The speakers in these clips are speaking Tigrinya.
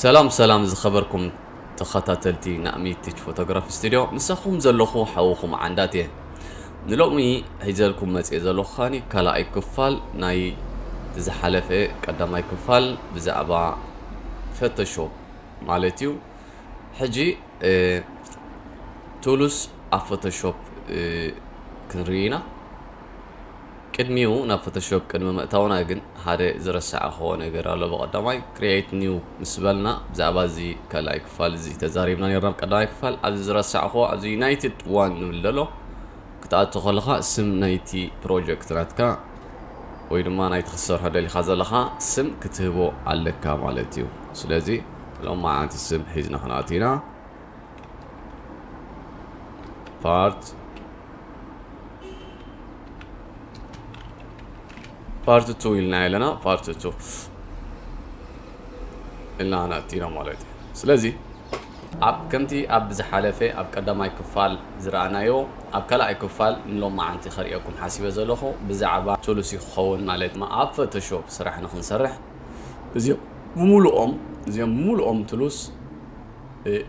ሰላም ሰላም ዝኸበርኩም ተኸታተልቲ ናእሚ ቲች ፎቶግራፊ ስቱድዮ፣ ምሳኹም ዘለኹ ሓውኹም ዓንዳት እየ። ንሎሚ ሒዘልኩም መፅእ ዘለኹ ኻኒ ካልኣይ ክፋል ናይ ዝሓለፈ ቀዳማይ ክፋል ብዛዕባ ፎቶሾፕ ማለት እዩ። ሕጂ ቱልስ ኣብ ፎቶሾፕ ክንርኢ ኢና። ቅድሚኡ ናብ ፎቶሾፕ ቅድሚ ምእታውና ግን ሓደ ዝረሳዕኽዎ ነገር ኣሎ። ብቐዳማይ ክሪኤት ኒው ምስ በልና ብዛዕባ እዚ ካልኣይ ክፋል እዚ ተዛሪብና ነርና። ኣብ ቀዳማይ ክፋል ኣብዚ ዝረሳዕኽዎ ኣብዚ ዩናይትድ ዋን ንብል ዘሎ ክትኣቱ ከለኻ ስም ናይቲ ፕሮጀክት ናትካ ወይ ድማ ናይቲ ክትሰርሖ ደሊኻ ዘለኻ ስም ክትህቦ ኣለካ ማለት እዩ። ስለዚ ሎም መዓንቲ ስም ሒዝና ክንኣቱ ኢና። ፓርት ፓርት ቱ ኢልና ኣለና። ፓርት ቱ ኢልና ናቲና ማለት እዩ። ስለዚ ኣብ ከምቲ ኣብ ዝሓለፈ ኣብ ቀዳማይ ክፋል ዝረኣናዮ ኣብ ካልኣይ ክፋል ንሎም መዓንቲ ከርእየኩም ሓሲበ ዘለኹ ብዛዕባ ቱልሲ ክኸውን ማለት ኣብ ፎቶሾፕ ስራሕ ንክንሰርሕ እዚኦም ብምሉኦም እዚኦም ብምሉኦም ቱልስ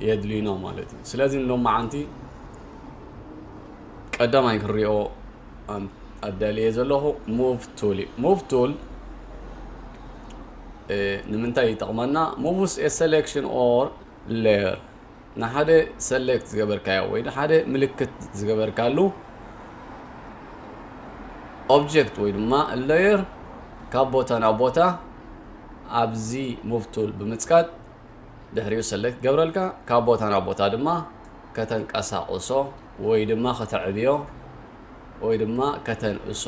የድልዩና ማለት እዩ። ስለዚ ንሎም መዓንቲ ቀዳማይ ክንሪኦ ኣዳልየ ዘለኹ ሙቭ ቱል እዩ። ሙቭ ቱል ንምንታይ ይጠቕመና? ሙቭስ ኤ ሰሌክሽን ኦር ሌየር ንሓደ ሰሌክት ዝገበርካዮ ወይ ሓደ ምልክት ዝገበርካሉ ኦብጀክት ወይ ድማ ሌየር ካብ ቦታ ናብ ቦታ ኣብዚ ሙቭ ቱል ብምጽቃጥ ድሕሪኡ ሰሌክት ገብረልካ ካብ ቦታ ናብ ቦታ ድማ ከተንቀሳቕሶ ወይ ድማ ከተዕብዮ ወይ ድማ ከተንእሶ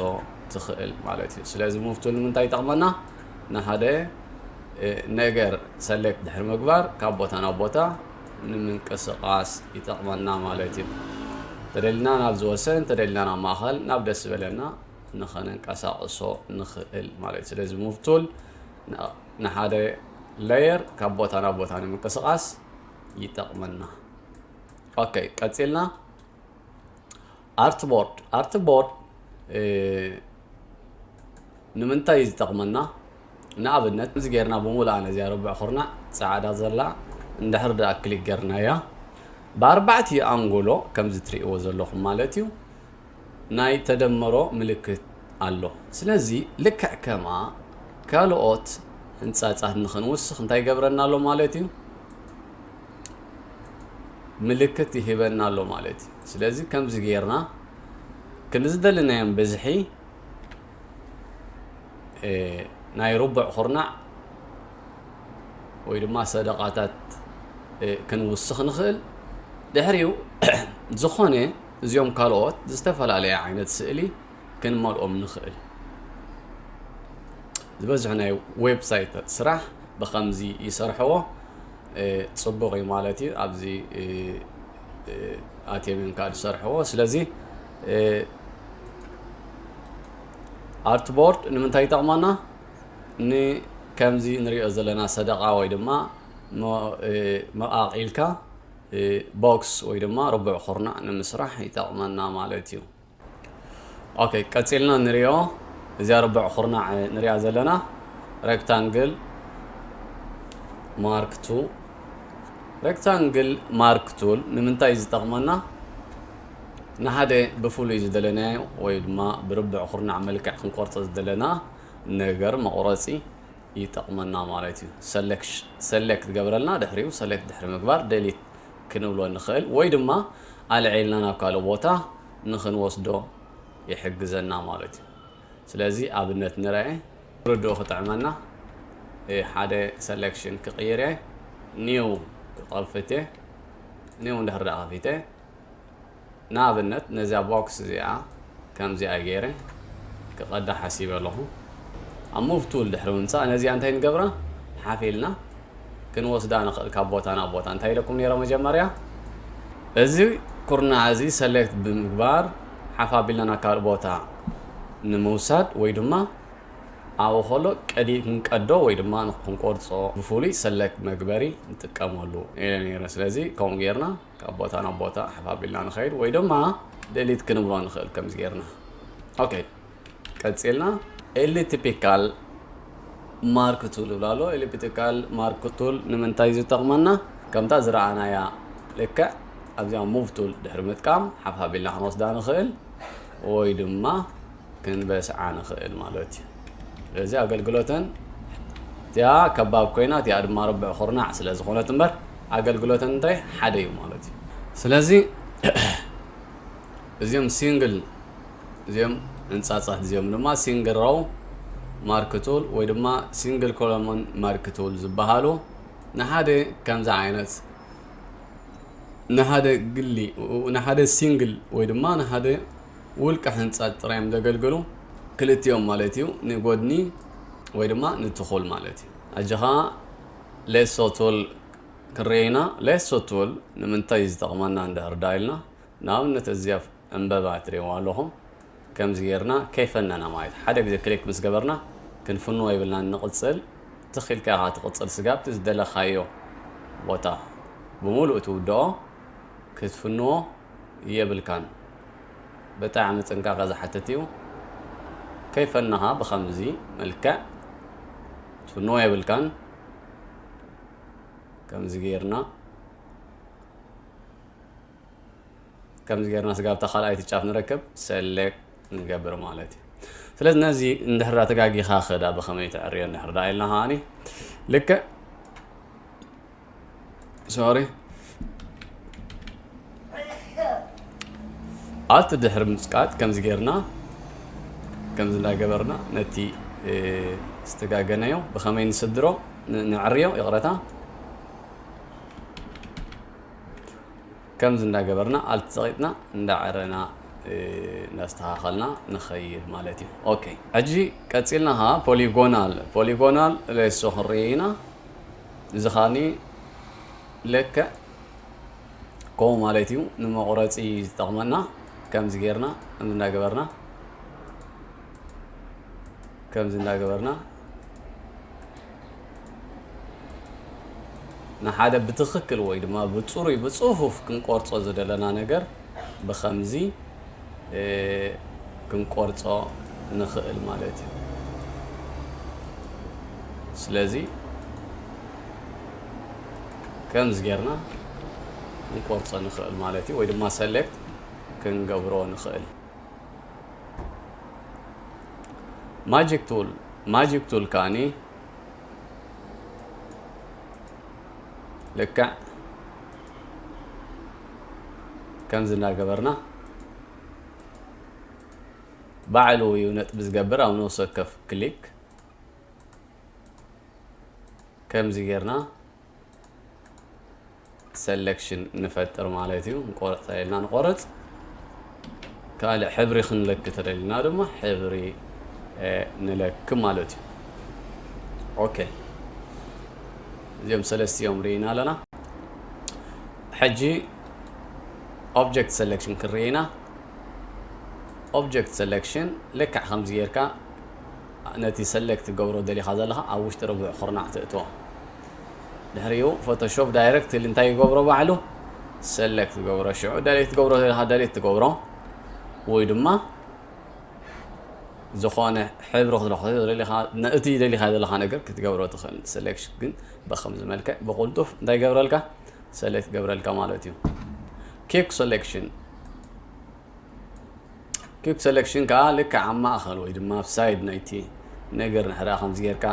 ትኽእል ማለት እዩ። ስለዚ ሙቭ ቱል ንምንታይ ይጠቕመና? ንሓደ ነገር ሰሌክት ድሕሪ ምግባር ካብ ቦታ ናብ ቦታ ንምንቅስቓስ ይጠቕመና ማለት እዩ። ተደልና ናብ ዝወሰን ተደልና ናብ ማእኸል ናብ ደስ ዝበለና ንኸነንቀሳቕሶ ንኽእል ማለት እዩ። ስለዚ ሙቭ ቱል ንሓደ ሌየር ካብ ቦታ ናብ ቦታ ንምንቅስቓስ ይጠቕመና። ኦኬ፣ ቀፂልና ኣርትቦርድ ኣርትቦርድ ንምንታይ እዩ ዝጠቕመና? ንኣብነት እዚ ጌርና ብምሉኣ ነዚኣ ርቡዕ ኩርናዕ ፃዕዳ ዘላ እንድሕር ደኣ ክሊክ ጌርናያ ብኣርባዕቲኡ ኣንጎሎ ከምዚ ትርእይዎ ዘለኹም ማለት እዩ ናይ ተደመሮ ምልክት ኣሎ። ስለዚ ልክዕ ከማ ካልኦት ሕንፃፃት ንኽንውስኽ እንታይ ይገብረና ኣሎ ማለት እዩ? ምልክት ይህበና ኣሎ ማለት እዩ። ስለዚ ከምዚ ጌርና ክንዝደለናዮም ብዝሒ ናይ ርቡዕ ኩርናዕ ወይ ድማ ሰደቓታት ክንውስኽ ንኽእል። ድሕሪኡ ዝኾነ እዚኦም ካልኦት ዝተፈላለየ ዓይነት ስእሊ ክንመልኦም ንኽእል። ዝበዝሑ ናይ ዌብሳይታት ስራሕ ብኸምዚ ይሰርሕዎ። ጽቡቕ እዩ ማለት እዩ። ኣብዚ ኣትዮም እዮም ከዓ ዝሰርሕዎ። ስለዚ ኣርትቦርድ ንምንታይ ይጠቕመና? ንከምዚ ንሪኦ ዘለና ሰደቓ ወይ ድማ መቓቒልካ ቦክስ ወይ ድማ ርቡዕ ኩርናዕ ንምስራሕ ይጠቕመና ማለት እዩ። ኦኬ፣ ቀፂልና ንሪኦ። እዚኣ ርቡዕ ኩርናዕ ንሪኣ ዘለና ሬክታንግል ማርክ ቱ። ሬክታንግል ማርክ ቱል ንምንታይ ዝጠቕመና? ንሓደ ብፍሉይ ዝደለናዮ ወይ ድማ ብርቡዕ ኩርናዕ መልክዕ ክንቆርጾ ዝደለና ነገር መቑረፂ ይጠቕመና ማለት እዩ። ሰሌክት ገበረልና፣ ድሕሪኡ ሰሌክት ድሕሪ ምግባር ደሊት ክንብሎ ንኽእል ወይ ድማ ኣልዒልና ናብ ካልእ ቦታ ንኽንወስዶ ይሕግዘና ማለት እዩ። ስለዚ ኣብነት ንርአ ርድኡ ክጥዕመና ሓደ ሰሌክሽን ክቕይር እየ። ኒው ክኸፍት እየ። ኒው እንድሕር ደኣ ከፊተ ንኣብነት ነዚኣ ቦክስ እዚኣ ከምዚኣ ገይረ ክቐዳ ሓሲበ ኣለኹ። ኣብ ሙቭ ቱል ድሕሪ ምምፃእ ነዚኣ እንታይ ንገብራ? ሓፍ ኢልና ክንወስዳ ንኽእል ካብ ቦታ ናብ ቦታ። እንታይ ኢለኩም ነይረ መጀመርያ? እዚ ኩርናዕ እዚ ሰሌክት ብምግባር ሓፍ ኣቢልና ናብ ካልእ ቦታ ንምውሳድ ወይ ድማ ኣብኡ ከሎ ቀዲ ክንቀዶ ወይ ድማ ክንቆርጾ ብፍሉይ ሰሌክት መግበሪ ንጥቀመሉ ኢለ ነይረ። ስለዚ ከምኡ ጌርና ካብ ቦታ ናብ ቦታ ሓፍ ኣቢልና ንኸይድ ወይ ድማ ደሊት ክንብሎ ንኽእል ከምዚ ጌርና። ኦኬ፣ ቀጺልና ኤሊፕቲካል ማርክ ቱል ይብላ ኣሎ። ኤሊፕቲካል ማርክ ቱል ንምንታይ ዝጠቕመና? ከምታ ዝረኣናያ ልክዕ ኣብዚኣ ሙቭ ቱል ድሕሪ ምጥቃም ሓፍሓፍ ኢልና ክንወስዳ ንኽእል፣ ወይ ድማ ክንበስዓ ንኽእል ማለት እዩ። ስለዚ ኣገልግሎተን እቲኣ ከባብ ኮይና፣ እቲኣ ድማ ርብዕ ኩርናዕ ስለ ዝኾነት እምበር፣ ኣገልግሎተን እንታይ ሓደ እዩ ማለት እዩ። ስለዚ እዚኦም ሲንግል፣ እዚኦም ዕንጻጻት እዚኦም ድማ ሲንግል ሮው ማርክ ቱል ወይ ድማ ሲንግል ኮለመን ማርክ ቱል ዝበሃሉ፣ ንሓደ ከምዚ ዓይነት፣ ንሓደ ግሊ፣ ንሓደ ሲንግል ወይ ድማ ንሓደ ውልቀ ሕንጻጽ ጥራይ እዮም ዘገልግሉ። ክልቲኦም ማለት እዩ፣ ንጎድኒ ወይ ድማ ንትኹል ማለት እዩ። ሕጂ ኸኣ ሌሶ ቱል ክንርኢ ኢና። ሌሶ ቱል ንምንታይ ዝጠቕመና እንድሕር ዳ ኢልና፣ ንኣብነት እዚኣ ዕምበባ ትርእይዋ ኣለኹም። ከምዚ ጌርና ከይፈነና ማለት እዩ። ሓደ ግዜ ክሊክ ምስ ገበርና ክንፍንዎ የብልናን። ንቕጽል፣ ትኽ ኢልካ ኢኻ ትቕጽል። ስጋብ እቲ ዝደለኻዮ ቦታ ብምሉእ ትውድኦ ክትፍንዎ የብልካን። ብጣዕሚ ጥንቃቐ ዝሓትት እዩ። ከይፈነኻ ብኸምዚ መልክዕ ትፍንዎ የብልካን። ከምዚ ጌርና፣ ከምዚ ጌርና ስጋብ እታ ካልኣይቲ ጫፍ ንረክብ፣ ሰሌክት ንገብር ማለት እዩ። ስለዚ ነዚ እንድሕር ተጋጊኻ ኸዳ ብኸመይ ትዕርዮ እንድሕር ዳ ኢልና ኸኣኒ ልክዕ፣ ሶሪ፣ ኣልት ድሕሪ ምጽቃጥ ከምዚ ጌርና፣ ከምዚ እንዳገበርና ነቲ፣ እ፣ ዝተጋገናዮ ብኸመይ ንስድሮ፣ ን-፣ ንዕርዮ፣ ይቕረታ። ከምዚ እንዳገበርና ኣልት ጸቒጥና እንዳዐረና፣ እ፣ እንዳስተኻኸልና ንኸይድ ማለት እዩ። ኦኬ፣ ሕጂ ቀጺልና ኸዓ ፖሊጎናል፣ ፖሊጎናል ሌሶ ክንርኢ ኢና። እዚ ኸኣኒ ልክዕ ከምኡ ማለት እዩ፣ ንመቑረጺ ዝጠቕመና። ከምዚ ጌርና፣ ከምዚ እንዳገበርና፣ ከምዚ እንዳገበርና ንሓደ ብትኽክል ወይ ድማ ብጽሩይ ብጽፉፍ ክንቆርጾ ዝደለና ነገር ብኸምዚ፣ እ፣ ክንቆርጾ ንኽእል ማለት እዩ። ስለዚ ከምዚ ጌርና ክንቆርጾ ንኽእል ማለት እዩ፣ ወይ ድማ ሰሌክት ክንገብሮ ንኽእል። ማጂክ ቱል፣ ማጂክ ቱል ከኣኒ ልክዕ ከምዚ እናገበርና ባዕሉ እዩ ነጥቢ ዝገብር። ኣብ ነፍሲ ወከፍ ክሊክ ከምዚ ጌርና ሰሌክሽን ንፈጥር ማለት እዩ። ንቆርጽ ኢልና ንቆርጽ። ካልእ ሕብሪ ክንለኪ ተደሊና ድማ ሕብሪ፣ እ፣ ንለኪ ማለት እዩ። ኦኬ። እዚኦም ሰለስቲኦም ርኢና ኣለና። ሕጂ ኦብጀክት ሰሌክሽን ክንርኢ ኢና። ኦብጀክት ሰሌክሽን ልክዕ ከምዚ ጌርካ ነቲ ሰሌክት ትገብሮ ደሊኻ ዘለኻ ኣብ ውሽጢ ርቡዕ ኩርናዕ ተእትዎ። ድሕሪኡ ፎቶሾፕ ዳይሬክትሊ እንታይ ይገብሮ ባዕሉ? ሰሌክት ትገብሮ። ሽዑ ደሌት ትገብሮ ዘለኻ ደሌት ትገብሮ፣ ወይ ድማ ዝኾነ ሕብሪ ክትረኽቦ ደሊኻ፣ ነቲ ደሊኻ ዘለኻ ነገር ክትገብሮ ትኽእል። ሰሌክሽን ግን ብኸምዚ መልክዕ ብቕልጡፍ እንታይ ይገብረልካ? ሰሌክት ይገብረልካ ማለት እዩ። ኪክ ሰሌክሽን፣ ኪክ ሰሌክሽን ከኣ ልክዕ ኣብ ማእኸል ወይ ድማ ኣብ ሳይድ ናይቲ ነገር ንሕዳ ከምዚ ጌርካ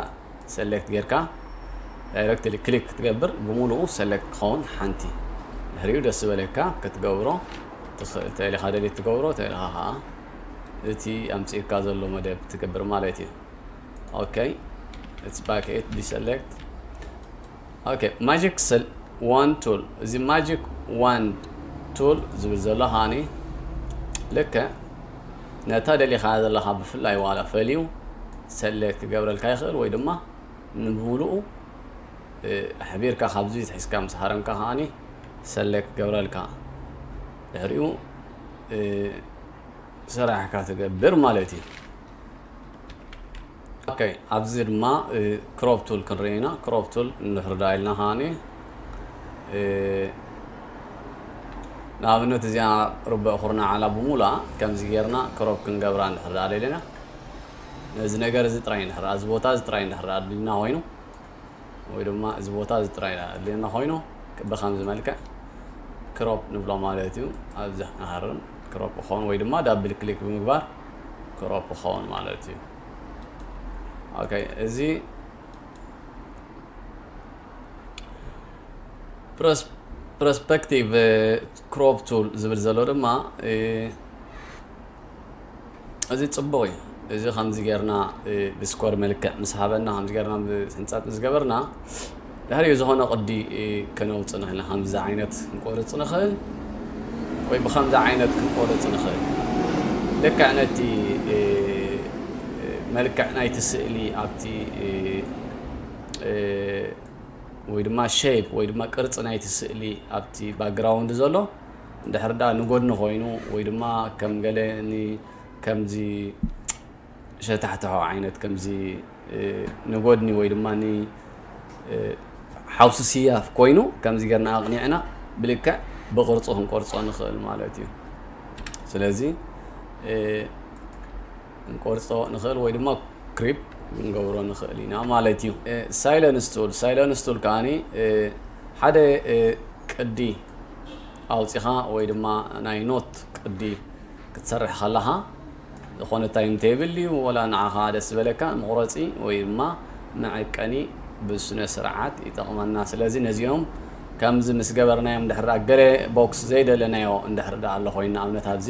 ሰሌክት ጌርካ ዳይሬክትሊ ክሊክ ክትገብር ብምሉኡ ሰሌክት ክኸውን ሓንቲ። ድሕሪኡ ደስ ዝበለካ ክትገብሮ ትኽእል። ተሊኻ ደሊት ትገብሮ፣ ተሊኻ ከኣ እቲ ኣምጺእካ ዘሎ መደብ ትገብር ማለት እዩ። ኦኬ፣ it's back it deselect። ኦኬ፣ ማጂክ ሰል-፣ ዋን ቱል። እዚ ማጂክ ዋን ቱል ዝብል ዘሎ ከኣኒ ልክዕ ነታ ደሊኻ ዘለኻ ብፍላይ ዋላ ፈልዩ ሰሌክት ክገብረልካ ይኽእል ወይ ድማ ንምሉኡ፣ እ፣ ኣሕቢርካ ካብዚ ትሒዝካ ምስ ሃረምካ ከኣኒ ሰሌክት ክገብረልካ። ድሕሪኡ፣ እ፣ ስራሕካ ትገብር ማለት እዩ። ኦኬ፣ ኣብዚ ድማ፣ እ፣ ክሮፕ ቱል ክንርኢ ኢና። ክሮፕ ቱል እንድሕር ዳ ኢልና ከኣኒ፣ እ፣ ንኣብነት እዚኣ ርብዕ ኩርናዕ ዓላ ብሙሉኣ ከምዚ ጌርና ክሮፕ ክንገብራ እንድሕር ዳ ደሊና፣ ነዚ ነገር እዚ ጥራይ እንድሕር እዚ ቦታ እዚ ጥራይ እንድሕር ኣድልና ኮይኑ ወይ ድማ እዚ ቦታ እዚ ጥራይ ኣድልና ኮይኑ ብከምዚ መልክዕ ክሮፕ ንብሎ ማለት እዩ። ኣብዚ ንሃርም ክሮፕ ክኸውን ወይ ድማ ዳብል ክሊክ ብምግባር ክሮፕ ክኸውን ማለት እዩ። ኦኬ፣ እዚ ፕረስፐክቲቭ ክሮፕ ቱል ዝብል ዘሎ ድማ እዚ ጽቡቕ እዩ። እዚ ከምዚ ጌርና ብስኮር መልክዕ ምስ ሃበና ከምዚ ጌርና ብሕንጻት ምስ ገበርና ድሕሪኡ ዝኾነ ቅዲ ከነውጽእ ንኽእል ኢና። ከምዚ ዓይነት ክንቆርጽ ንኽእል ወይ ብኸምዚ ዓይነት ክንቆርጽ ንኽእል። ልክዕ ነቲ መልክዕ ናይቲ ስእሊ ኣብቲ ወይ ድማ ሼፕ ወይ ድማ ቅርጺ ናይቲ ስእሊ ኣብቲ ባክግራውንድ ዘሎ እንድሕር ደኣ ንጎድኒ ኮይኑ ወይ ድማ ከም ገለ ከምዚ ሸታሕትሖ ዓይነት ከምዚ ንጎድኒ ወይ ድማ ሓውሲ ስያፍ ኮይኑ ከምዚ ጌርና ኣቕኒዕና ብልክዕ ብቕርጹ ክንቆርጾ ንኽእል ማለት እዩ። ስለዚ ክንቆርጾ ንኽእል ወይ ድማ ክሪፕ ክንገብሮ ንኽእል ኢና ማለት እዩ። ሳይለንስ ቱል ሳይለንስ ቱል ከዓኒ ሓደ ቅዲ ኣውፂኻ ወይ ድማ ናይ ኖት ቅዲ ክትሰርሕ ከለኻ ዝኾነ ታይም ቴብል እዩ ወላ ንዓኻ ደስ ዝበለካ መቑረፂ ወይ ድማ መዐቀኒ ብስነ ስርዓት ይጠቕመና። ስለዚ ነዚኦም ከምዚ ምስ ገበርናዮም እንድሕር ገለ ቦክስ ዘይደለናዮ እንድሕር ኣሎ ኮይኑ ንኣብነት ኣብዚ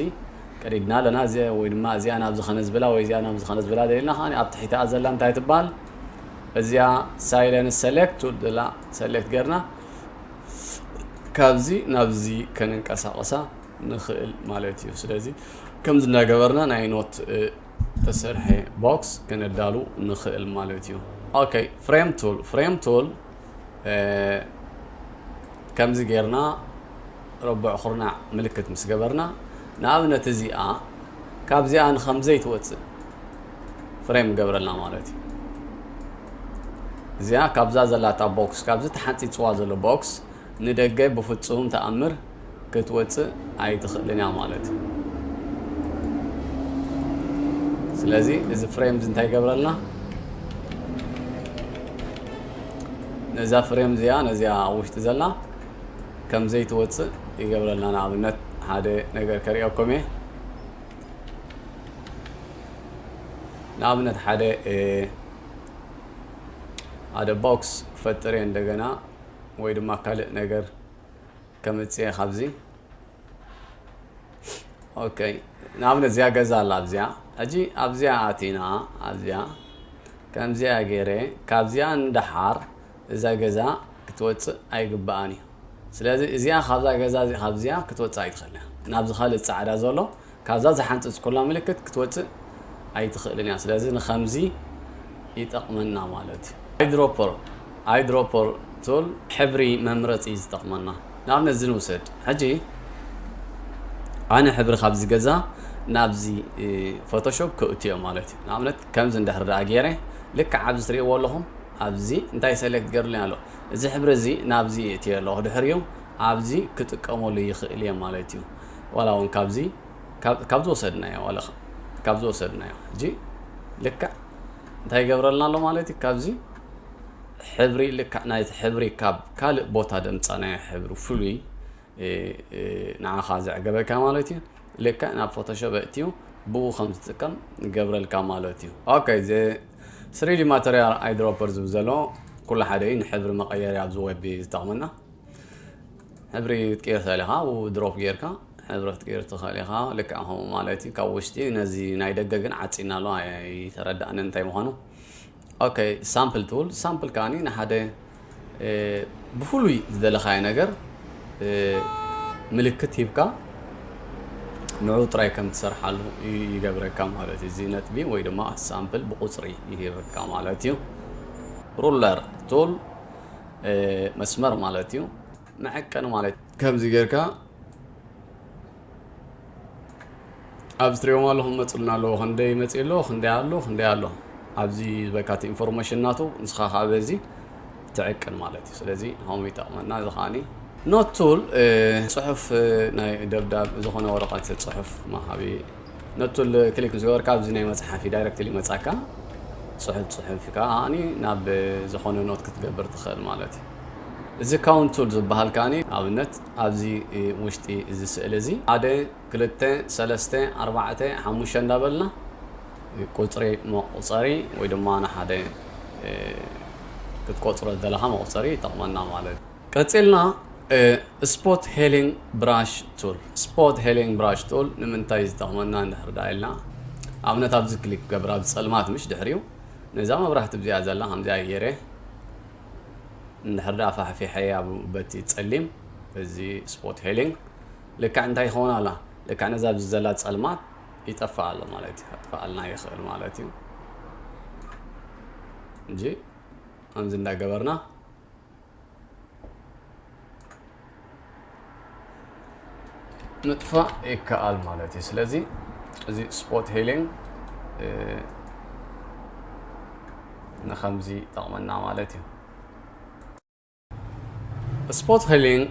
ቀዲድና ኣለና እዚ ወይ ድማ እዚኣ ናብዚ ከነዝብላ ወይ እዚኣ ናብዚ ከነዝብላ ደሊልና ከ ኣብ ትሒታ ዘላ እንታይ ትበሃል? እዚኣ ሳይለንስ ሰሌክት ትብል ዘላ ሰሌክት ጌርና ካብዚ ናብዚ ከነንቀሳቐሳ ንኽእል ማለት እዩ። ስለዚ ከምዚ እናገበርና ናይ ኖት ተሰርሐ ቦክስ ከነዳሉ ንኽእል ማለት እዩ። ኦኬ፣ ፍሬም ቱል ፍሬም ቱል ከምዚ ጌርና ረቡዕ ኩርናዕ ምልክት ምስ ገበርና ንኣብነት እዚኣ ካብዚኣ ንኸምዘይ ትወፅእ ፍሬም ገብረልና ማለት እዩ። እዚኣ ካብዛ ዘላታ ቦክስ ካብዚ ተሓንፂፅዋ ዘሎ ቦክስ ንደገ ብፍፁም ተኣምር ክትወፅእ ኣይትኽእልን እያ ማለት እዩ። ስለዚ እዚ ፍሬም እዚ እንታይ ይገብረልና? ነዛ ፍሬም እዚኣ ነዚኣ ኣብ ውሽጢ ዘላ ከም ዘይትወፅእ ይገብረልና። ንኣብነት ሓደ ነገር ከሪኦኩም እየ። ንኣብነት ሓደ ሓደ ቦክስ ክፈጥር እየ እንደገና ወይ ድማ ካልእ ነገር ከምፅእ እየ ካብዚ። ኦኬ፣ ንኣብነት እዚኣ ገዛ ኣላ ኣብዚኣ። ሕጂ ኣብዚኣ ኣቲና ኣብዚኣ ከምዚኣ ገይረ ካብዚኣ ንደሓር እዛ ገዛ ክትወፅእ ኣይግብኣን እዩ። ስለዚ እዚኣ ካብዛ ገዛ እዚኣ ካብዚኣ ክትወፅእ ኣይትኽእል እያ። ናብዚ ካልእ ፃዕዳ ዘሎ ካብዛ ዝሓንፅፅ ኩላ ምልክት ክትወፅእ ኣይትኽእልን እያ። ስለዚ ንኸምዚ ይጠቕመና ማለት እዩ። ኣይድሮፐር ኣይድሮፐር ቱል ሕብሪ መምረፂ ዝጠቕመና። ንኣብነት እዚ ንውሰድ። ሕጂ ኣነ ሕብሪ ካብዚ ገዛ ናብዚ ፎቶሾፕ ክእትዮ ማለት እዩ። ንኣብነት ከምዚ እንድሕር ደኣ ገይረ ልክዕ ኣብዚ ትሪእዎ ኣለኹም ኣብዚ እንታይ ሰሌክት ገርሉኒ ኣሎ። እዚ ሕብሪ እዚ ናብዚ እእትዮ ኣለኹ። ድሕሪኡ ኣብዚ ክጥቀመሉ ይኽእል እየ ማለት እዩ። ዋላ እውን ካብዚ ካብ- ካብዚ ወሰድናዮ ዋላ ከ- ካብዚ ወሰድናዮ ሕጂ ልክዕ እንታይ ይገብረልና ኣሎ ማለት እዩ። ካብዚ ሕብሪ ልክዕ ናይቲ ሕብሪ ካብ ካልእ ቦታ ደምፃናዮ ሕብሪ ፍሉይ ንዓኻ ዘዕገበካ ማለት እዩ። ልክዕ ናብ ፎቶሾፕ ኣእትዩ ብኡ ከም ዝጥቀም ይገብረልካ ማለት እዩ። ኦኬ፣ እዚ ስሪዲ ማተርያል ኣይድሮፐር ዝብል ዘሎ ኩሉ ሓደ እዩ። ንሕብሪ መቐየሪ ኣብዚ ዌብ ዝጠቕመና። ሕብሪ ክትቅይር ትኽእል ኢኻ፣ ድሮፕ ጌርካ ሕብሪ ክትቅይር ትኽእል ኢኻ። ልክዕ ከምኡ ማለት እዩ። ካብ ውሽጢ ነዚ ናይ ደገ ግን ዓፂና ኣሎ፣ ኣይተረዳእንን እንታይ ምዃኑ። ኦኬ፣ ሳምፕል ትብል ሳምፕል ከዓኒ ንሓደ ብፍሉይ ዝደለኻዮ ነገር ምልክት ሂብካ ንዑ ጥራይ ከም ትሰርሓሉ ይገብረካ ማለት እዩ። እዚ ነጥቢ ወይ ድማ ሳምፕል ብቁፅሪ ይህበካ ማለት እዩ። ሩለር ቱል መስመር ማለት እዩ። መዐቀኒ ማለት ከምዚ ጌርካ ኣብዚ ትሪኦም ኣለኹም መፅልና ኣለዎ። ክንደይ መፂ ኣለዎ፣ ክንደይ ኣሎ፣ ክንደይ ኣሎ። ኣብዚ ዝበካቲ ኢንፎርሜሽን ናቱ ንስኻ ከዓ በዚ ትዕቅን ማለት እዩ። ስለዚ ከምኡ ይጠቕመና። እዚ ከዓኒ ኖት ቱል ፅሑፍ ናይ ደብዳብ ዝኾነ ወረቐት ፅሑፍ መሃቢ ነቱል ክሊክ ምስ ገበርካ ኣብዚ ናይ መጽሓፊ ዳይረክትሊ መጻካ ጽሑፍ ጽሑፍ ከኣ ናብ ዝኾነ ኖት ክትገብር ትኽእል ማለት እዩ። እዚ ካውንት ቱል ዝበሃል ከኣ ኣብነት ኣብዚ ውሽጢ እዚ ስእሊ እዚ ሓደ ክልተ ሰለስተ ኣርባዕተ ሓሙሽተ እንዳበልና ቁጽሪ መቁጸሪ ወይ ድማ ንሓደ ክትቆጽሮ ዘለኻ መቁጸሪ ይጠቕመና ማለት እዩ። ቀጺልና ስፖት ሄሊንግ ብራሽ ቱል። ስፖት ሄሊንግ ብራሽ ቱል ንምንታይ ዝጠቕመና እንድሕር ዳ ኢልና ኣብነት ኣብዚ ክሊክ ገብር ኣብ ጸልማት ምሽ ድሕሪኡ ነዛ መብራህቲ እዚኣ ዘላ ከምዚኣ ገይረ እንድሕር ዳ ፋሕፊሐያ በቲ ጸሊም እዚ ስፖት ሄሊንግ ልክዕ እንታይ ይኸውን ኣላ ልክዕ ነዛ ኣብዚ ዘላ ጸልማት ይጠፍእ ኣሎ ማለት እዩ። ከጥፍኣልና ይኽእል ማለት እዩ እንጂ ከምዚ እንዳገበርና ምጥፋእ ይከኣል ማለት እዩ። ስለዚ እዚ ስፖት ሄሊንግ ንከምዚ ይጠቕመና ማለት እዩ። ስፖት ሄሊንግ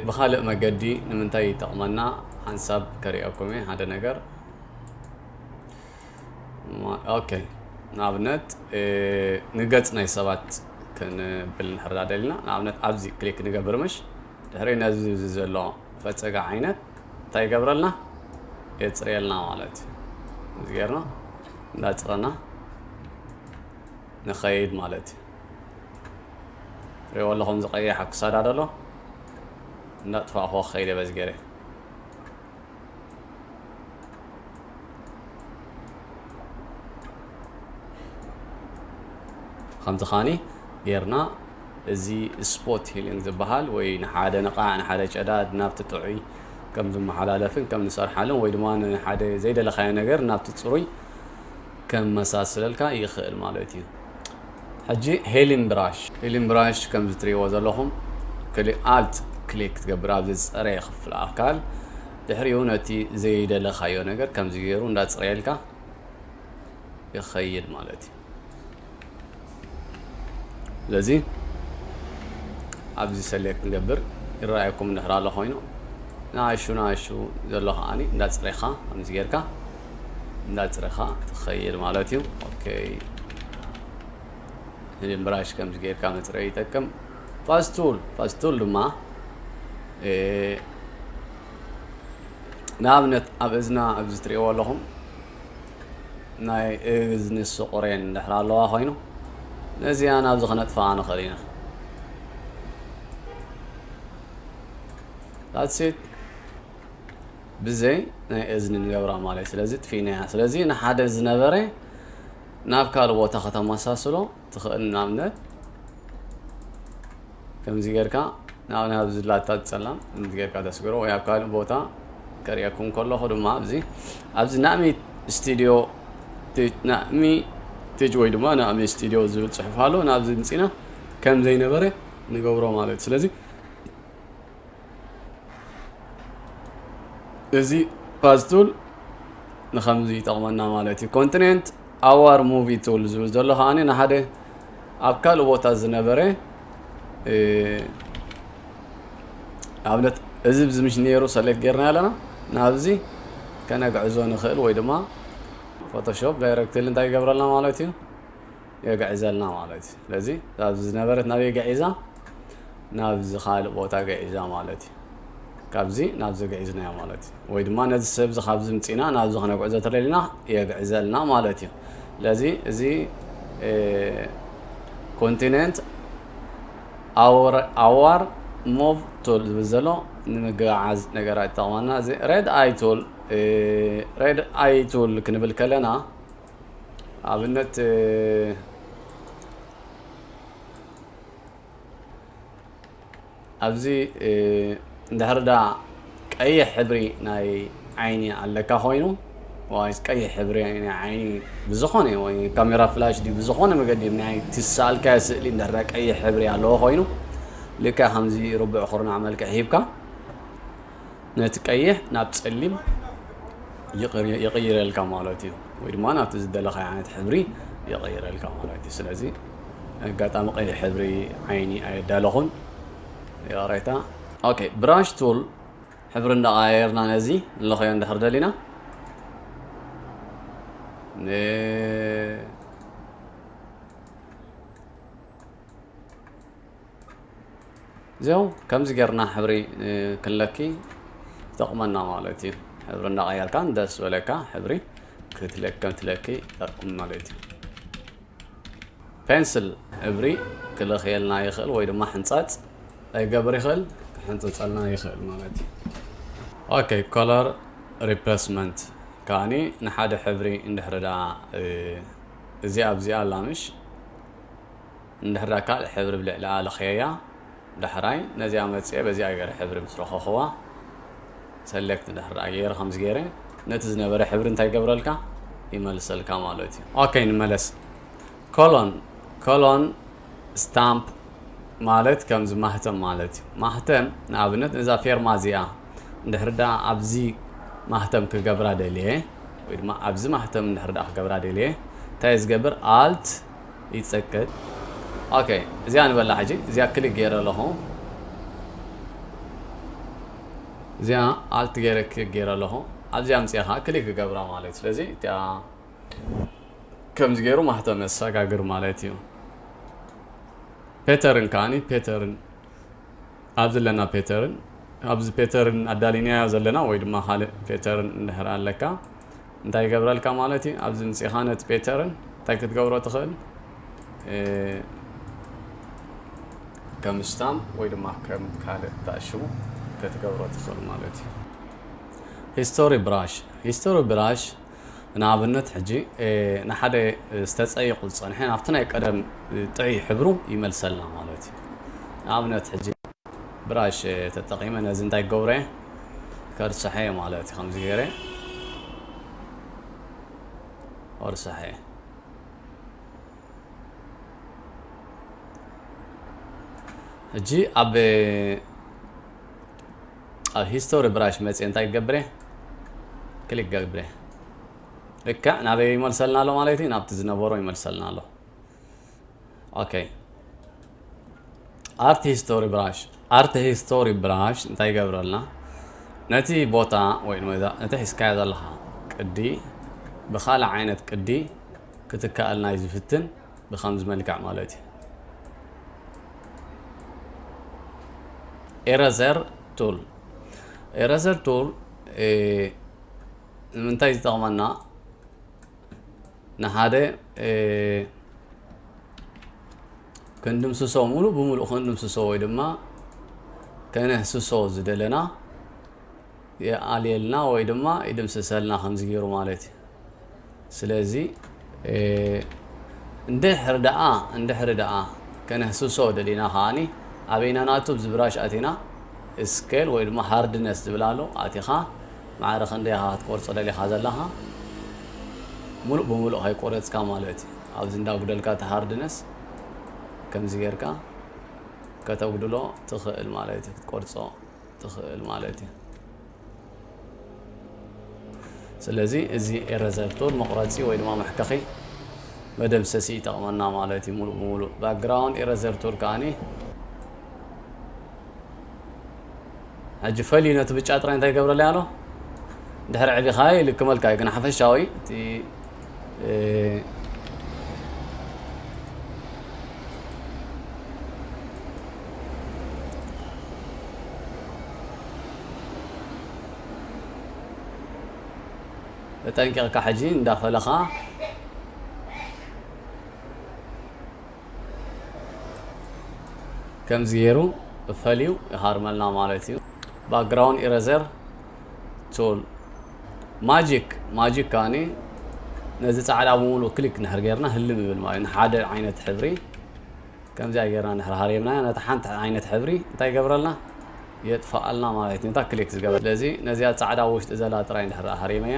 ብካልእ መገዲ ንምንታይ ይጠቕመና ሓንሳብ ከሪኣኩም እየ ሓደ ነገር ኦኬ ንኣብነት ንገጽ ናይ ሰባት ክንብል ንሕርዳ ደሊና ንኣብነት ኣብዚ ክሊክ ንገብር ምሽ ድሕሪ ነዚ ዘሎ ፈፀጋ ዓይነት እንታይ ይገብረልና የፅርየልና ማለት እዩ እዚ ጌርና እንዳፅረና ንኸይድ ማለት እዩ ሪኦ ኣለኹም ዝቀየሕ ክሳዳ ደሎ እንዳጥፋእኹ ክኸይደ በዚ ገይረ ከምዚ ኻኒ ጌርና እዚ ስፖት ሂሊንግ ዝበሃል ወይ ንሓደ ንቓዕ ንሓደ ጨዳድ ናብቲ ጥዑይ ከም ዝመሓላለፍን ከም ንሰርሓሉን ወይ ድማ ንሓደ ዘይደለኻዮ ነገር ናብቲ ፅሩይ ከመሳስለልካ ይኽእል ማለት እዩ ሕጂ ሄሊን ብራሽ ሄሊን ብራሽ ከምዚ ትሪእዎ ዘለኹም ክሊ ኣልት ክሊክ ትገብር ኣብዚ ዝፀረየ ክፍል ኣካል ድሕሪኡ ነቲ ዘይደለኻዮ ነገር ከምዚ ገይሩ እንዳፅረየልካ ይኸይድ ማለት እዩ ስለዚ ኣብዚ ሰሌክት ንገብር ይረኣየኩም እንድሕር ኣሎ ኮይኑ ንኣሹ ንኣሹ ዘሎ ከዓኒ እንዳፅሬኻ ከምዚ ጌርካ እንዳፅሬኻ ትኸይድ ማለት እዩ ኦኬ ሄሊን ብራሽ ከምዚ ጌርካ መፅረይ ይጠቅም ፓስቱል ፓስቱል ድማ ንኣብነት ኣብ እዝና ኣብዚ ትሪእዎ ኣለኹም ናይ እዝኒ ስቑሬን እንድሕር ኣለዋ ኮይኑ ነዚኣ ናብዚ ክነጥፍኣ ንኽእል ኢና ዳትሴት ብዘይ ናይ እዝኒ ንገብራ ማለት ስለዚ ጥፊእናያ ስለዚ ንሓደ ዝነበረ ናብ ካልእ ቦታ ከተመሳስሎ ትኽእል ንኣብነት ከምዚ ጌርካ ንኣብነት ኣብዚ ላታ ጸላም ከምዚ ጌርካ ተስግሮ ወይ ኣብ ካልእ ቦታ ከርእየኩም ከለኹ ድማ ኣብዚ ኣብዚ ናእሚ ስቱዲዮ ናእሚ ቲጅ ወይ ድማ ናእሚ ስቱዲዮ ዝብል ጽሑፍ ኣሎ ናብዚ ምጺና ከም ዘይነበረ ንገብሮ ማለት እዩ ስለዚ እዚ ፓዝ ቱል ንኸምዚ ይጠቕመና ማለት እዩ። ኮንቲኔንት ኣዋር ሙቪ ቱል ዝብል ዘሎ ከዓኒ ንሓደ ኣብ ካልእ ቦታ ዝነበረ ኣብነት እዚ ብዚ ምሽ ነይሩ ሰሌክት ጌርና ኣለና ናብዚ ከነግዕዞ ንኽእል ወይ ድማ ፎቶሾፕ ዳይረክትሊ እንታይ ይገብረልና ማለት እዩ የግዕዘልና ማለት እዩ ስለዚ ኣብዚ ዝነበረት ናበይ ገዒዛ ናብዚ ካልእ ቦታ ገዒዛ ማለት እዩ ካብዚ ናብዚ ገዒዝናዮ ማለት እዩ ወይ ድማ ነዚ ሰብ እዚ ካብዚ ምፂና ናብዚ ክነጉዕዞ ተደሊና የግዕዘልና ማለት እዩ ስለዚ እዚ ኮንቲነንት ኣዋር ሞቭ ቱል ዝብል ዘሎ ንምግዓዝ ነገራት ይጠቕመና እዚ ሬድ ኣይ ቱል ሬድ ኣይ ቱል ክንብል ከለና ኣብነት ኣብዚ እንድሕር ዳ ቀይሕ ሕብሪ ናይ ዓይኒ ኣለካ ኮይኑ ወይ ቀይሕ ሕብሪ ናይ ዓይኒ ብዝኾነ ወይ ካሜራ ፍላሽ ድዩ ብዝኾነ መገዲ ናይ ትሰኣልካዮ ስእሊ እንድሕር ዳ ቀይሕ ሕብሪ ኣለዎ ኮይኑ ልክዕ ከምዚ ርቡዕ ኩርናዕ መልክዕ ሂብካ ነቲ ቀይሕ ናብ ጸሊም ይቕይረልካ ማለት እዩ ወይ ድማ ናብቲ ዝደለኻዮ ዓይነት ሕብሪ ይቕይረልካ ማለት እዩ ስለዚ ኣጋጣሚ ቀይሕ ሕብሪ ዓይኒ ኣየዳለኹን ይቕሬታ ኦኬ ብራሽ ቱል ሕብሪ እንዳቐያየርና ነዚ ንለኸዮ እንድሕር ደሊና ን-፣ እዚኦም ከምዚ ጌርና ሕብሪ፣ እ፣ ክንለኪ ይጠቕመና ማለት እዩ። ሕብሪ እንዳቐየርካ ንደስ ዝበለካ ሕብሪ ክትለኪ፣ ከም ትለኪ ይጠቕም ማለት እዩ። ፔንስል ሕብሪ ክልኽየልና ይኽእል ወይ ድማ ሕንጻጽ ኣይገብር ይኽእል፣ ክሕንጽጸልና ይኽእል ማለት እዩ። ኦኬ፣ ኮለር ሪፕለስመንት ከኣኒ ንሓደ ሕብሪ እንድሕር ደኣ፣ እ፣ እዚኣ ኣብዚኣ ኣላ ምሽ፣ እንድሕር ደኣ ካልእ ሕብሪ ብልዕሊኣ ለኽየያ፣ ዳሕራይ ነዚኣ መጽየ በዚኣ ገይረ ሕብሪ ምስ ረኸኽዋ፣ ሰሌክት እንድሕር ደኣ ገይረ ከምዚ ገይረ፣ ነቲ ዝነበረ ሕብሪ እንታይ ይገብረልካ? ይመልሰልካ ማለት እዩ። ኦኬ፣ ንመለስ። ኮሎን፣ ኮሎን ስታምፕ ማለት ከምዚ ማህተም ማለት እዩ። ማህተም ንኣብነት ነዛ ፌርማ እዚኣ እንድሕር ደኣ ኣብዚ ማህተም ክገብራ ደልየ ወይ ድማ ኣብዚ ማህተም እንድሕር ደኣ ክገብራ ደልየ እንታይ ዝገብር? ኣልት ይጸቅጥ። ኦኬ፣ እዚኣ ንበላ ሕጂ፣ እዚኣ ክሊክ ገይረ ኣለኹ። እዚኣ ኣልት ገይረ ክሊክ ገይረ ኣለኹ። ኣብዚኣ ምጽኻ ክሊክ ክገብራ ማለት እዩ። ስለዚ እቲኣ ከምዚ ገይሩ ማህተም የሰጋግር ማለት እዩ። ፔተርን ከኣኒ ፔተርን ኣብ ዘለና ፔተርን ኣብዚ ፔተርን ኣዳሊናዮ ዘለና ወይ ድማ ካልእ ፔተርን እንድሕር ኣለካ እንታይ ይገብረልካ ማለት እዩ? ኣብዚ ምጽኻ ነቲ ፔተርን እንታይ ክትገብሮ ትኽእል? እ፣ ከም ስታምፕ ወይ ድማ ከም ካልእ ተኣሽሙ ክትገብሮ ትኽእል ማለት እዩ። ሂስቶሪ ብራሽ፣ ሂስቶሪ ብራሽ ንኣብነት ሕጂ፣ እ፣ ንሓደ ዝተጸይቑ ዝጸንሐ ናብቲ ናይ ቀደም፣ እ፣ ጥዑይ ሕብሩ ይመልሰልና ማለት እዩ። ንኣብነት ሕጂ ብራሽ፣ እ፣ ተጠቒመ ነዚ እንታይ ክገብሮ እየ? ከርስሐ እየ ማለት እዩ። ከምዚ ገይረ ወርስሐ እየ። ሕጂ ኣብ፣ ኣብ ሂስቶሪ ብራሽ መጽየ እንታይ ክገብር እየ? ክሊክ ገብር እየ። ልክዕ ናበይ ይመልሰልና ኣሎ ማለት እዩ? ናብቲ ዝነበሮ ይመልሰልና ኣሎ። ኦኬ። ኣርት ሂስቶሪ ብራሽ፣ ኣርት ሂስቶሪ ብራሽ እንታይ ይገብረልና? ነቲ ቦታ ወይ ድማ ነቲ ሒዝካዮ ዘለኻ ቅዲ ብኻልእ ዓይነት ቅዲ ክትከኣልና እዩ ዝፍትን፣ ብኸምዚ መልክዕ ማለት እዩ። ኤረዘር ቱል፣ ኤረዘር ቱል፣ እ፣ ንምንታይ ዝጠቕመና? ንሓደ፣ እ፣ ክንድምስሶ፣ ሙሉእ ብሙሉእ ክንድምስሶ ወይ ድማ ከነህስሶ ዝደለና የኣልየልና ወይ ድማ ይድምስሰልና ከምዚ ገይሩ ማለት እዩ። ስለዚ፣ እ፣ እንድሕር ደኣ፣ እንድሕር ደኣ ከነህስሶ ደሊና ከኣኒ ኣበይና ናቱ ኣብዚ ብራሽ ኣቲና ስኬል ወይ ድማ ሃርድነስ ዝብል ኣሎ ኣቲኻ ማዕረ ክንደይ ኢኻ ክትቆርጾ ደሊኻ ዘለኻ ሙሉእ ብሙሉእ ከይቆረጽካ ማለት እዩ። ኣብዚ እንዳጉደልካ እቲ ሃርድነስ ከምዚ ጌርካ ከተጉድሎ ትኽእል ማለት እዩ። ክትቆርጾ ትኽእል ማለት እዩ። ስለዚ እዚ ኤረዘር ቱል መቑረጺ ወይ ድማ መሕከኺ መደምሰሲ ይጠቕመና ማለት እዩ። ሙሉእ ብሙሉእ ባክግራውንድ ኤረዘር ቱል ከኣኒ ሕጂ ፈልዩ ነቲ ብጫ ጥራይ እንታይ ይገብረለይ ኣሎ? ድሕሪ ዕቢኻ ይልክመልካ እዩ፣ ግን ሓፈሻዊ እቲ፣ እ፣ ተጠንቂቕካ ሕጂ እንዳፈለኻ ከምዚ ገይሩ ፈልዩ ይሃርመልና ማለት እዩ። ባክግራውንድ ኢረዘር ቱል ማጂክ፣ ማጂክ ከኣኒ ነዚ ጻዕዳ ብምሉእ ክሊክ እንድሕር ጌርና ህልም ይብል ማለት እዩ። ንሓደ ዓይነት ሕብሪ ከምዚኣ ጌርና እንድሕር ሃሪምናያ ነታ ሓንቲ ዓይነት ሕብሪ እንታይ ይገብረልና? የጥፍኣልና ማለት እዩ። ነታ ክሊክ ዝገበረ። ስለዚ ነዚኣ ጻዕዳ ኣብ ውሽጢ ዘላ ጥራይ እንድሕር ደኣ ሃሪመያ፣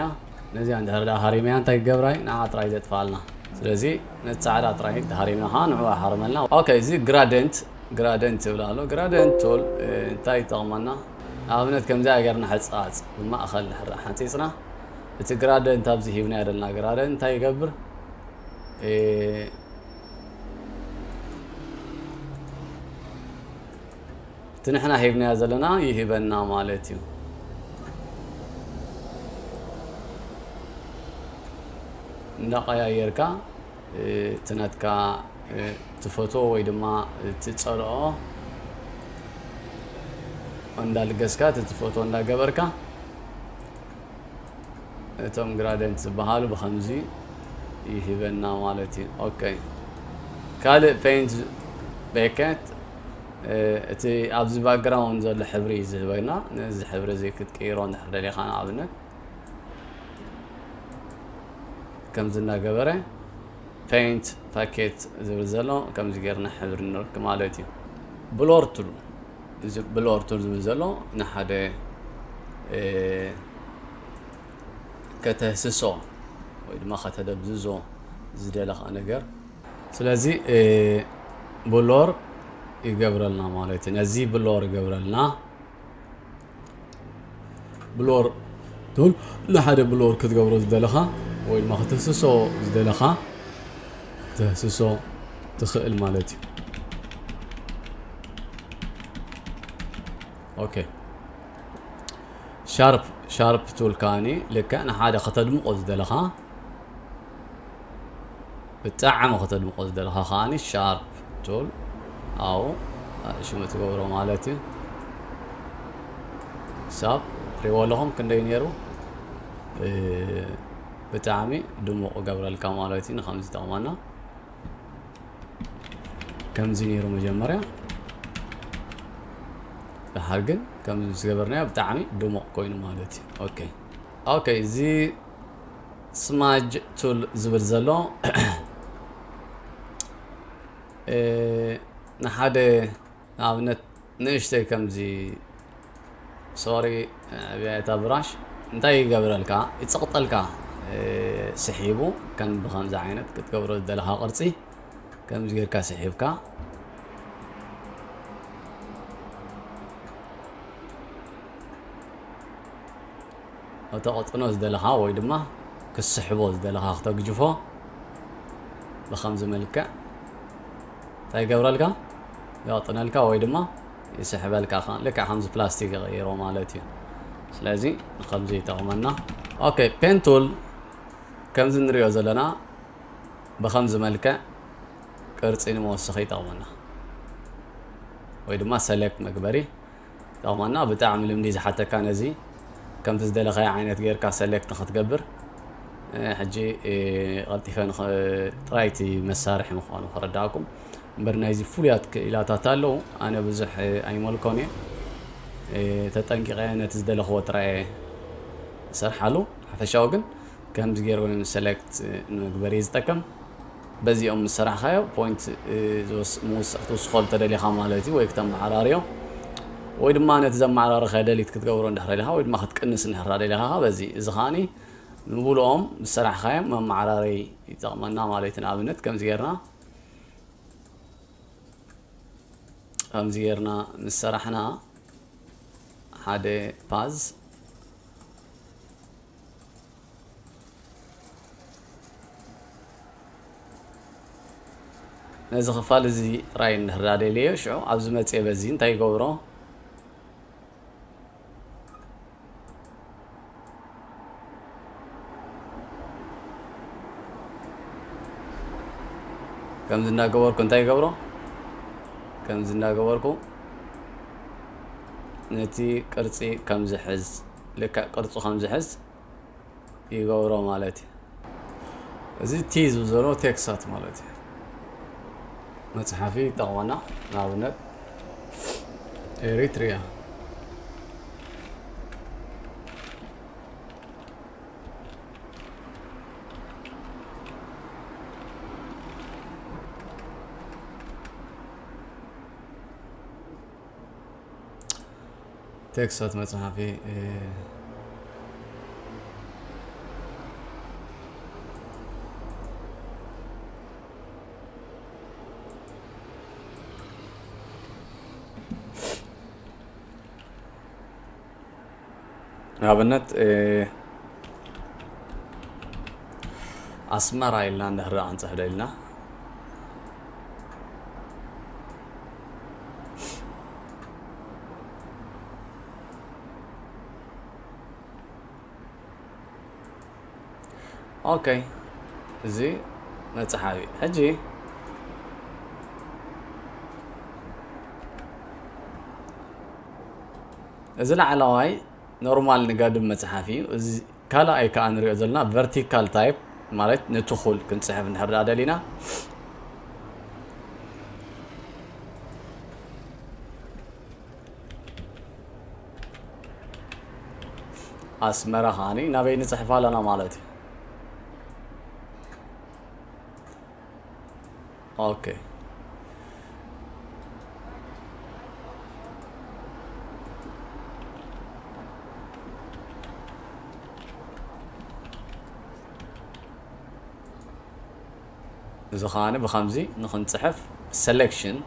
ነዚኣ እንድሕር ደኣ ሃሪመያ እንታይ ክገብራይ? ንዓ ጥራይ ዘጥፍኣልና። ስለዚ ነቲ ጻዕዳ ጥራይ ሃሪምና ኸዓ ንዕኡ ሃርመልና። ኦኬ፣ እዚ ግራደንት፣ ግራደንት ይብል ኣሎ። ግራደንት ቱል፣ እ፣ እንታይ ይጠቕመና? ንኣብነት ከምዚኣ ጌርና ሕጻጽ ብማእኸል እንድሕር ደኣ ሓንጺጽና፣ እቲ ግራደንት ኣብዚ ሂብናዮ ዘለና ግራደንት እንታይ ይገብር? እ፣ እቲ ንሕና ሂብናዮ ዘለና ይህበና ማለት እዩ። እንዳቐያየርካ እቲ ናትካ ትፈትዎ ወይ ድማ ትፀልኦ እንዳልገስካ፣ እቲ ትፈትዎ እንዳገበርካ፣ እቶም gradient ዝበሃሉ ብኸምዚ ይህበና ማለት እዩ። ኦኬ፣ ካልእ paint bucket፣ እቲ ኣብዚ background ዘሎ ሕብሪ እዩ ዝህበና። ነዚ ሕብሪ እዚ ክትቅይሮ እንድሕር ደሊኻ፣ ንኣብነት ከምዚ እናገበረ፣ paint bucket ዝብል ዘሎ ከምዚ ጌርና ሕብሪ ንርክ ማለት እዩ። Blur tool፣ እዚ blur tool ዝብል ዘሎ ንሓደ ከተህስሶ ወይ ድማ ከተደብዝዞ ዝደለኻ ነገር። ስለዚ blur ይገብረልና ማለት እዩ። ነዚ blur ይገብረልና። Blur tool ንሓደ blur ክትገብሮ ዝደለኻ ወይ ድማ ክትህስሶ ዝደለኻ ክትህስሶ ትኽእል ማለት እዩ። ኦኬ፣ sharp sharp tool ከዓኒ ልክዕ ንሓደ ከተድምቆ ዝደለኻ፣ ብጣዕሚ ከተድምቆ ዝደለኻ ከዓኒ sharp tool ኣብኡ ሽሙ ትገብሮ ማለት እዩ። ሳብ ትሪእዎ ኣለኹም ክንደይ ነይሩ፣ ብጣዕሚ ድሙቕ ገብረልካ ማለት እዩ። ንከምዚ ይጠቕመና። ከምዚ ነይሩ መጀመርያ፣ ድሓር ግን ከምዚ ምስ ገበርናዮ ብጣዕሚ ድሙቕ ኮይኑ ማለት እዩ። ኦኬ፣ ኦኬ፣ እዚ smudge tool ዝብል ዘሎ ንሓደ ንኣብነት ንእሽተይ ከምዚ፣ ሶሪ፣ ዕብያ እታ ብራሽ እንታይ ይገብረልካ? ይጸቕጠልካ። ስሒቡ ከም ብኸምዚ ዓይነት ክትገብሮ ዝደለኻ ቅርጺ ከምዚ ጌርካ ስሒብካ ከተቕጥኖ ዝደለኻ ወይ ድማ ክስሕቦ ዝደለኻ ክተግጅፎ ብኸምዚ መልክዕ እንታይ ይገብረልካ? የቕጥነልካ ወይ ድማ ይስሕበልካ። ከ-፣ ልክዕ ከምዚ ፕላስቲክ ይቕይሮ ማለት እዩ። ስለዚ ንኸምዚ ይጠቕመና። ኦኬ፣ pen tool ከምዚ ንሪኦ ዘለና ብኸምዚ መልክዕ ቅርጺ ንመወሰኺ ይጠቕመና ወይ ድማ ሰሌክት መግበሪ ይጠቕመና። ብጣዕሚ ልምዲ ዝሓተካ ነዚ ከምቲ ዝደለኻዮ ዓይነት ጌርካ ሰሌክት ንኽትገብር። እ፣ ሕጂ፣ እ፣ ቀልጢፈ ንኽ-፣ ጥራይ እቲ መሳርሒ ምዃኑ ከረዳእኩም እምበር ናይዚ ፍሉያት ክኢላታት ኣለዉ። ኣነ ብዙሕ፣ እ፣ ኣይመልኮን እየ። እ፣ ተጠንቂቐ ነቲ ዝደለኽዎ ጥራይ እየ ዝሰርሓሉ። ሓፈሻዊ ግን ከምዚ ገይሩ ሰሌክት ንመግበሪ ዝጠቅም። በዚኦም ምስ ሰራሕካዮ ፖይንት፣ እ፣ ዝወስ-፣ ምውስ-፣ ክትውስኸሉ ተደሊኻ ማለት እዩ፣ ወይ ክተመዓራርዮ ወይ ድማ ነቲ ዘመዓራረኻዮ ደሊት ክትገብሮ እንድሕር ደሊኻ ወይ ድማ ክትቅንስ እንድሕር ደሊኻ በዚ፣ እዚ ከዓኒ ንብሉኦም ምስ ሰራሕካዮም መመዓራረይ ይጠቕመና ማለት እዩ። ንኣብነት ከምዚ ጌርና ከምዚ ጌርና ምስ ሰራሕና ሓደ ፓዝ ነዚ ክፋል እዚ ጥራይ እንድሕር ደልየዮ፣ ሽዑ ኣብዚ መጽየ በዚ እንታይ ይገብሮ? ከምዚ እናገበርኩ እንታይ ይገብሮ? ከምዚ እናገበርኩ ነቲ ቅርጺ ከም ዝሕዝ፣ ልክዕ ቅርጹ ከም ዝሕዝ ይገብሮ ማለት እዩ። እዚ ቲ ዝብል ዘሎ ቴክሳት ማለት እዩ። መጽሓፊ ይጠቕመና። ንኣብነት ኤሪትሪያ። ቴክስት መጽሓፊ፣ እ፣ ንኣብነት፣ እ፣ ኣስመራ ኢልና እንድሕር ደኣ ክንጽሕፍ ደሊና፣ ኦኬ፣ እዚ መጽሓፍ እዩ። ሕጂ እዚ ላዕለዋይ ኖርማል ንጋድም መጽሓፍ እዩ። እዚ ካልኣይ ከኣ ንሪኦ ዘለና ቨርቲካል ታይፕ ማለት ንትኹል ክንጽሕፍ እንድሕር ደኣ ደሊና ኣስመራ ከኣኒ ናበይ ንጽሕፍ ኣለና ማለት እዩ። ኦኬ። እዚ ከኣኒ ብኸምዚ ንኽንጽሕፍ ሰሌክሽን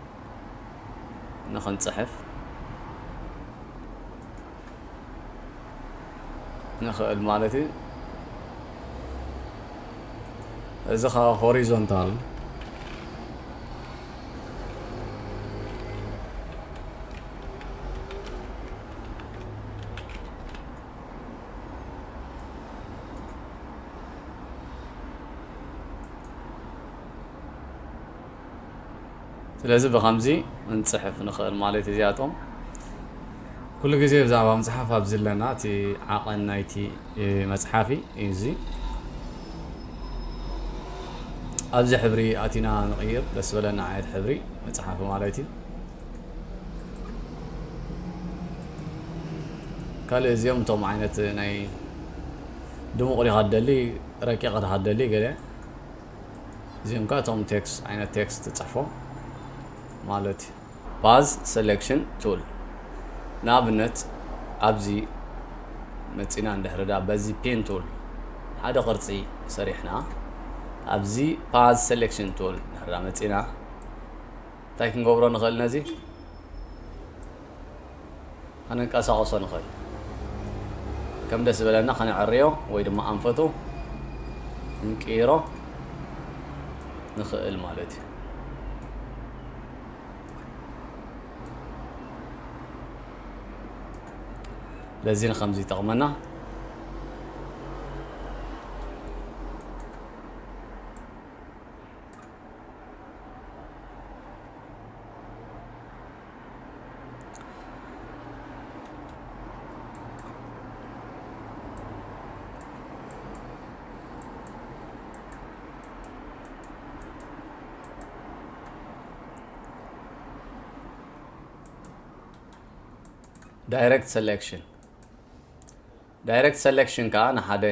ንኽንጽሕፍ ንኽእል ማለት እዩ። እዚ ኸኣ ሆሪዞንታል ስለዚ ብኸምዚ እንጽሕፍ ንኽእል ማለት እዩ። እዚኣቶም ኩሉ ግዜ ብዛዕባ ምጽሓፍ ኣብዚ ኣለና። እቲ ዓቐን ናይቲ መጽሓፊ እዩ እዚ። ኣብዚ ሕብሪ ኣቲና ንቕይር፣ ደስ ዝበለና ዓይነት ሕብሪ መጽሓፊ ማለት እዩ። ካልእ እዚኦም እቶም ዓይነት ናይ ድሙቕ ዲኻ ትደሊ፣ ረቂቕ ዲኻ ትደሊ ገለ እዚኦም ከኣ እቶም ቴክስት፣ ዓይነት ቴክስት ትጽሕፎ ማለት እዩ። ፓዝ ሰሌክሽን ቱል ንኣብነት ኣብዚ መጺና እንድሕሪ ደኣ በዚ ፔን ቱል ሓደ ቅርጺ ሰሪሕና ኣብዚ ፓዝ ሰሌክሽን ቱል እንድሕሪ ደኣ መጺና እንታይ ክንገብሮ ንኽእል ነዚ? ከነንቀሳቕሶ ንኽእል። ከም ደስ ዝበለና ከነዕርዮ ወይ ድማ ኣንፈቱ ክንቅይሮ ንኽእል ማለት እዩ። ስለዚ ንኸምዚ ይጠቕመና። ዳይሬክት ሰሌክሽን፣ ዳይሬክት ሰሌክሽን ከኣ ንሓደ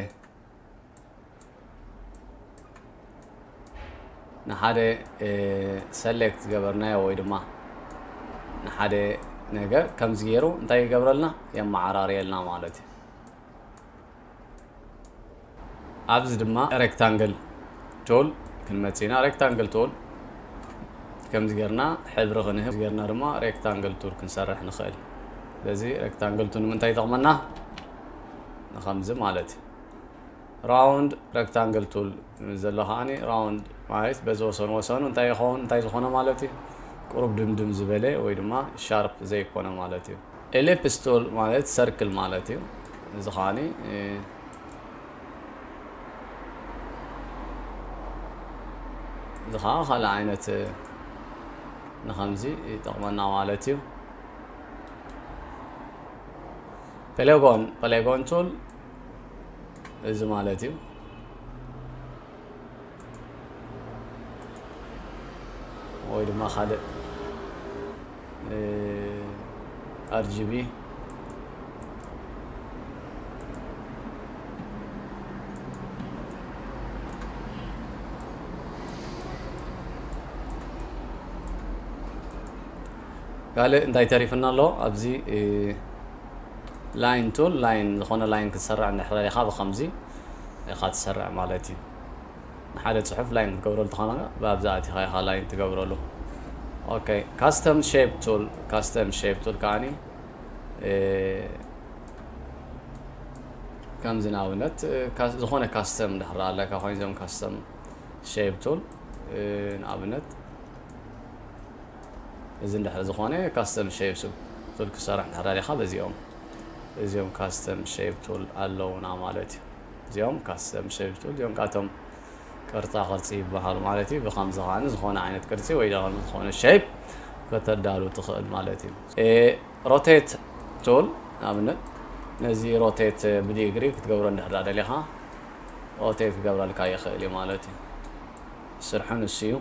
ንሓደ ሰሌክት ዝገበርናዮ ወይ ድማ ንሓደ ነገር ከምዚ ገይሩ እንታይ ይገብረልና? የመዓራርየልና ማለት እዩ። ኣብዚ ድማ ሬክታንግል ቱል ክንመጽእ ኢና። ሬክታንግል ቱል ከምዚ ጌርና ሕብሪ ክንህብ፣ ጌርና ድማ ሬክታንግል ቱል ክንሰርሕ ንኽእል። ስለዚ ሬክታንግል ቱል ንምንታይ ይጠቕመና? ንኸምዚ ማለት እዩ። ራውንድ ሬክታንግል ቱል ዘሎ ከዓኒ ራውንድ ማለት በዚ ወሰን ወሰኑ እንታይ ይኸውን? እንታይ ዝኾነ ማለት እዩ? ቁሩብ ድምድም ዝበለ ወይ ድማ ሻርፕ ዘይኮነ ማለት እዩ። ኤሊፕስ ቱል ማለት ሰርክል ማለት እዩ። እዚ ከዓኒ፣ እ፣ እዚ ከዓ ካልእ ዓይነት፣ እ፣ ንኸምዚ ይጠቕመና ማለት እዩ። ፖሊጎን፣ ፖሊጎን ቱል እዚ ማለት እዩ። ወይ ድማ ካልእ፣ እ፣ ኣር ጂ ቢ። ካልእ እንታይ ተሪፍና ኣሎ? ኣብዚ፣ እ፣ ላይን ቱል፣ ላይን፣ ዝኾነ ላይን ክትሰርዕ እንድሕር ደሊኻ ብኸምዚ ኢኻ ትሰርዕ ማለት እዩ። ንሓደ ጽሑፍ ላይን ክትገብረሉ ተኾነ ብኣብዛ ኣቲኻ ኢኻ ላይን ትገብረሉ። ኦኬ፣ ካስተም ሼፕ ቱል፣ ካስተም ሼፕ ቱል ከዓኒ፣ እ፣ ከምዚ ንኣብነት፣ እ፣ ካስ-፣ ዝኾነ ካስተም እንድሕር ኣለካ ኮይኑ እዞም ካስተም ሼፕ ቱል፣ እ፣ ንኣብነት እዚ እንድሕር ዝኾነ ካስተም ሼፕ ቱል ክሰርሕ እንድሕር ደሊኻ በዚኦም፣ እዚኦም ካስተም ሼፕ ቱል ኣለውና ማለት እዩ። እዚኦም ካስተም ሼፕ ቱል እዮም። ካብቶም ቅርፃ ቅርፂ ይበሃል ማለት እዩ። ብከምዚ ከዓኒ ዝኾነ ዓይነት ቅርፂ ወይ ድማ ዝኾነ ሸይፕ ከተዳሉ ትኽእል ማለት እዩ። ሮቴት ቱል ንኣብነት ነዚ ሮቴት ብዲግሪ ክትገብሮ እንድሕር ደሊኻ ሮቴት ክገብረልካ ይኽእል እዩ ማለት እዩ። ስርሑ ንሱ እዩ።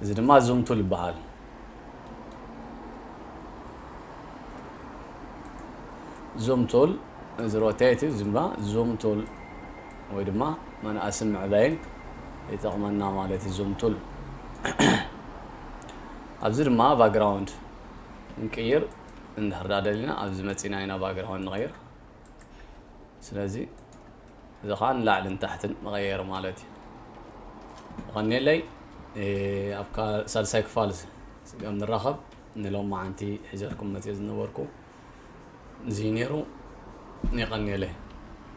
እዚ ድማ ዙም ቱል ይበሃል። ዙም ቱል እዚ ሮቴት እዩ። እዚ ድማ ዙም ቱል ወይ ድማ መንኣስን መዕበይን ይጠቕመና ማለት እዩ። ዙም ቱል ኣብዚ ድማ ባክግራውንድ እንቅይር እንድሕር ደሊና ኣብዚ መፂና ኢና ባክግራውንድ ንቐይር። ስለዚ እዚ ከዓ ንላዕልን ታሕትን መቐየር ማለት እዩ። ይቐንየለይ። ኣብ ሳልሳይ ክፋል ስጋብ ንራኸብ ንሎም መዓንቲ ሒዘልኩም መፅእ ዝነበርኩ እዚ ነይሩ። ይቐንየለይ።